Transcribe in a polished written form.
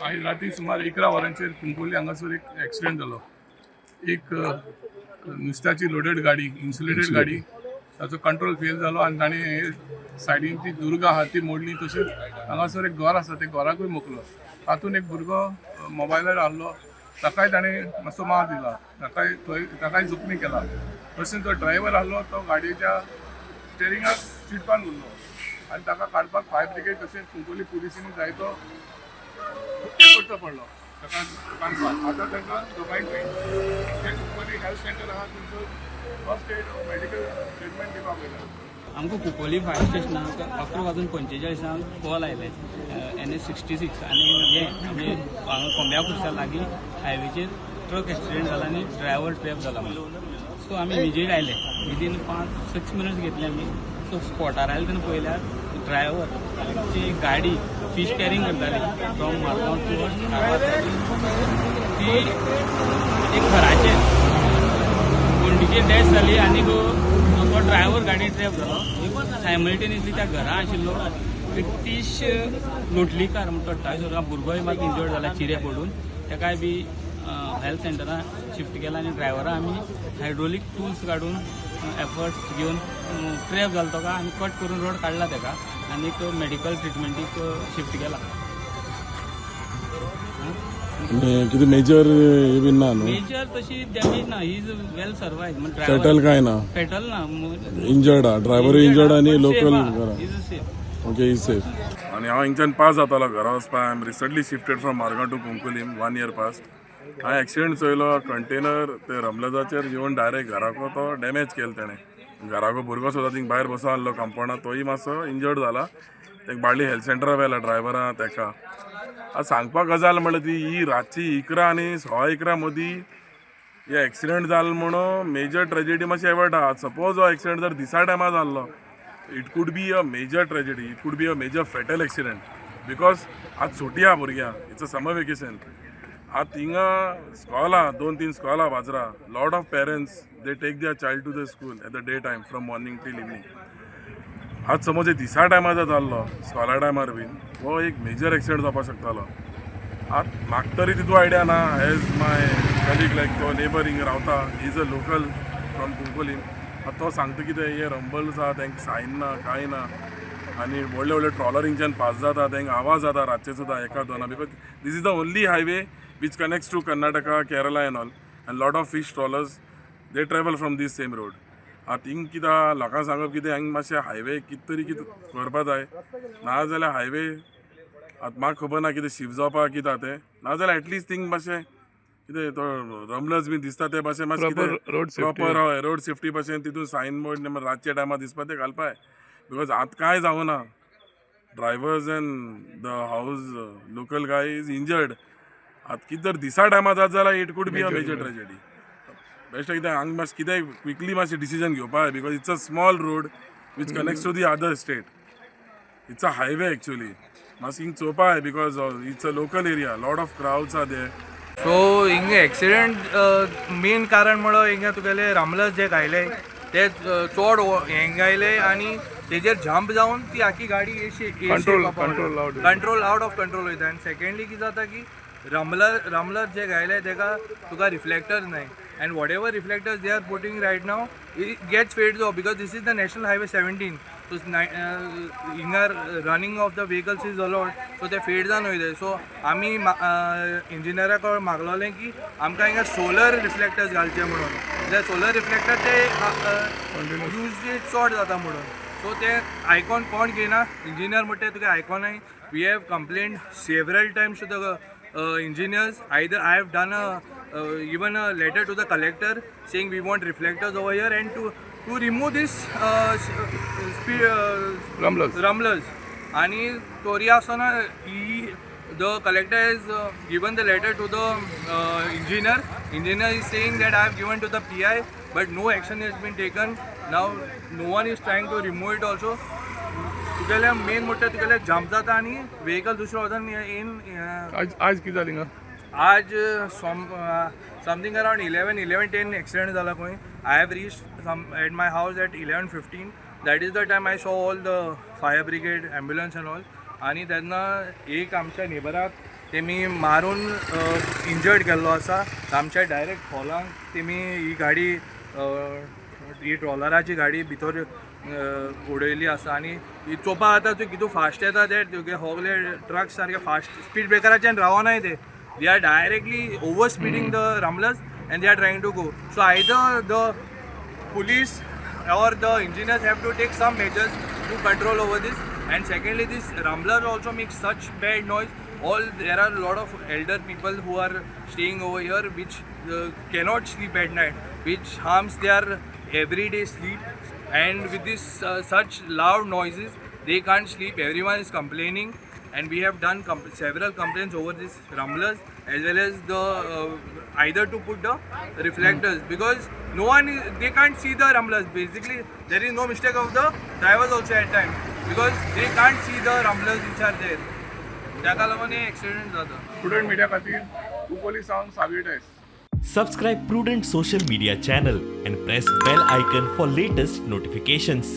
आयज राती सुमार 11 वरांचेर कुंकळ्ळी हांगासर एक एक्सिडेंट जालो. एक नुस्त्याची लोडेड गाडी, इन्सुलेटेड गाडी, ताचो कंट्रोल फेल जालो आनी ताणें सायडीन ती दुर्गा आहा ती मोडली. तशेंच हांगासर एक घर आसा, ते घराकूय मोखलो. तातूंत एक भुरगो मोबायलार आहलो, ताकाय ताणें मातसो मार दिला, ताकाय थंय ताकाय जखमी केला. तशेंच जो ड्रायव्हर आहलो तो गाडयेच्या स्टेरिंगाक चिटकान उरलो आनी ताका काडपाक फायर ब्रिगेड तशेंच कुंकळ्ळी पुलिसांनी जायतो करचो पडलो ताका काडपाक. आतां तांकां दोगांयकूय जे कुंकळ्ळी हेल्थ सेंटर आहा थंयसर फर्स्ट एड मेडिकल ट्रिटमेंट दिवपाक वयता. आमकां कुंकळ्ळी फायर स्टेशनाक 11 वाजून 45 कॉल आयले, एनएच 66 आनी हे आमचे हांगा कोंब्या खुर्सा लागीं हायवेचेर ट्रक एक्सिडेंट जाला आनी ड्रायव्हर ट्रॅप जाला म्हणून. सो आमी इमिजिएट आयले, विदीन 5-6 मिनट्स घेतले आमी. सो स्पॉटार आयले तेन्ना पळयल्यार ड्रायव्हर ची गाडी फीश कॅरिंग करताली फ्रॉम मारगांव टुवर्ड्स कारवार सायडीन, ती एक घराचेर वण्टीचेर डॅश जाली आनी तो ड्रायव्हर गाडी ट्रॅप जालो. सायमल्टेनियसली त्या घरा आशिल्लो प्रितीश लोटलीकार म्हणटा, 28 वर्सां भुरगोय मात इंजर्ड जाला चिरे पडून. ताकाय बी हेल्थ सेंटरान शिफ्ट केला आनी ड्रायव्हरा आमी हायड्रोलीक टुल्स काडून एफर्ट्स घेवन ट्रॅप जालो ताका आमी कट करून रोड काडला ताका आनी मेडिकल ट्रिटमेंटीक शिफ्ट केला. आनी कितें मेजर हे बीन ना न्हू? मेजर तशी डॅमेज ना, he is well survive. Fatal काय ना? फेटल ना. इंजर्ड हा, ड्रायव्हर इंजर्ड आनी लोकल घरा. Is safe. Okay, is safe. आनी हांव हिंगच्यान पास जातालो घरा वचपाक. I am recently shifted from Margao to Cuncolim one year past. हांवें एक्सिडंट चोयलो. कंटेनर ते रमलजाचेर येवन डायरेक्ट घराको तो डॅमेज केलो तेणें. घराको भुरगो सुद्दां थिंग भायर बसोन आहलो कंपाउंडात, तोय मातसो इंजर्ड जाला. तेका बाळ्ळी हेल्थ सेंटरा व्हेला ड्रायव्हरा तेका. आतां सांगपाक गजाल म्हणल्यार ती ही रातची 11 आनी 10:15 मदीं हे एक्सिडंट जालो म्हणून मेजर ट्रेजिडी मातशी एवर्ट आहा. सपोज हो एक्सिडंट जर दिसा टायमार जाल्लो, it could be a major tragedy, it could be a major fatal accident, because आज सुटी आहा भुरग्यांक, it's a summer vacation. आतां हिंगा स्कॉल आहा, दोन तीन स्कॉल आहा बाजरा. Lot of parents, they take their child to the school at the day time from morning till evening. आज समज दिसा टायमार जर जाल्लो, स्कॉला टायमार बीन, हो एक मेजर एक्सिडंट जावपाक शकतालो. आतां म्हाका तरी तितू आयडिया ना. एज my colleague, लायक तो नेबर हिंगा रावता, is a local from Cuncolim. आतां तो सांगता कितें हे रंबल्स आहा, तांकां सायन ना, कांय ना आनी व्हडले व्हडले ट्रॉलर हिंगच्यान पास जाता, तांकां आवाज जाता रातचे सुद्दां एका दोना, because this is the only highway which connects to Karnataka, Kerala and all, and lot of fish trawlers, they travel from this same road. आतां हिंग कितें आहा, लोकांक सांगप कितें, हांगा मातशें हायवे कितें तरी कितें करपा जाय, नाजाल्यार हायवे आतां म्हाका खबर ना कितें शिफ्ट जावपाक कितें आहा तें, नाजाल्यार एटलिस्ट थिंग मातशें कितें तो रमलस बी दिसता ते भाशेन मातशें Proper road safety. Proper, हय, रोड सेफ्टी भाशेन तितून सायन बोर्ड रातच्या टायमार दिसपा ते घालपाय, because आतां कांय जावना, drivers and the house local guy is injured. आतां कितें जर दिसा टायमार जात जाल्यार it could be a major tragedy. बेश्टें कितें हांगा मातशें कितें क्विकली मातशें डिसिजन घेवपा जाय, because it's a small road which connects to the other state. It's a highway actually. मातशें हिंग चोवपा जाय, because it's a local area, lot of crowds are there. So हिंगा एक्सिडेंट मेन कारण म्हणल्यार हिंगा तुगेले रामलस जे घायले ते चड हेंग घायले आनी तेजेर जंप जावन ती आखी गाडी Control out. Control, out of control वयता. आनी सेकंडली कितें जाता की रमलर रमलर जे घायले तेका तुका रिफ्लेक्टर नाय, and whatever reflectors they are putting right now, it gets fade off, because this is the National Highway 17, so हिंगा running of the vehicles is allowed, so ते फेड जावन वयता. सो आमी इंजिनियरा कडेन मागलोलें की आमकां हिंगा सोलर रिफ्लेक्टर्स घालचे म्हणून, जाल्यार सोलर रिफ्लेक्टर ते यूज चड जाता म्हणून. सो ते आयकोन कोण घेयना. इंजिनियर म्हणटा तुका आयकोनाय. We have complain several times to the engineers. Either I have done a even a letter to the collector saying we want reflectors over here and to remove this speed Rumblers. Rumblers. आणि तोरी आसतना ही the collector has given the letter to the engineer. Engineer is saying that I have given to the PI, but no action has been taken. Now no one is trying to remove it also. तुगेले main म्हणटा तुगेले jump जाता आनी vehicle दुसरो वचून in. आज आज कितें जालें हिंगा? आज something around 11, 11:10 accident जाला खंय. I have reach some at my house at 11:15. That is the time I saw all the fire brigade, ambulance and all. आनी तेन्ना एक आमच्या नेबराक तेमी मारून इंजर्ड केल्लो आसा. आमच्या डायरेक्ट हॉलांक तेमी ही गाडी, ही ट्रॉलराची गाडी भितर उडयली आसा. आनी ही चोपा आतां तूं कितू फास्ट येता ते, तुगे सगळे ट्रक सारके फास्ट स्पीड ब्रेकराच्यान रावनाय ते. They are directly over speeding the rumblers and they are trying to go. So either the police or the engineers have to take some measures to control over this. And secondly, this rumbler also makes such bad noise. All there are a lot of elder people who are staying over here which cannot sleep at night, which harms their everyday sleep. And with this such loud noises, they can't sleep. Everyone is complaining, and we have done several complaints over these rumblers, as well as the either to put the reflectors, because no one is, they can't see the rumblers. Basically, there is no mistake of the drivers also at time, because they can't see the rumblers which are there. ताका लागून हे accident जाता. Student media खातीर कुंकळ्ळी सावन Savio Dias. Subscribe Prudent Social Media channel and press bell icon for latest notifications.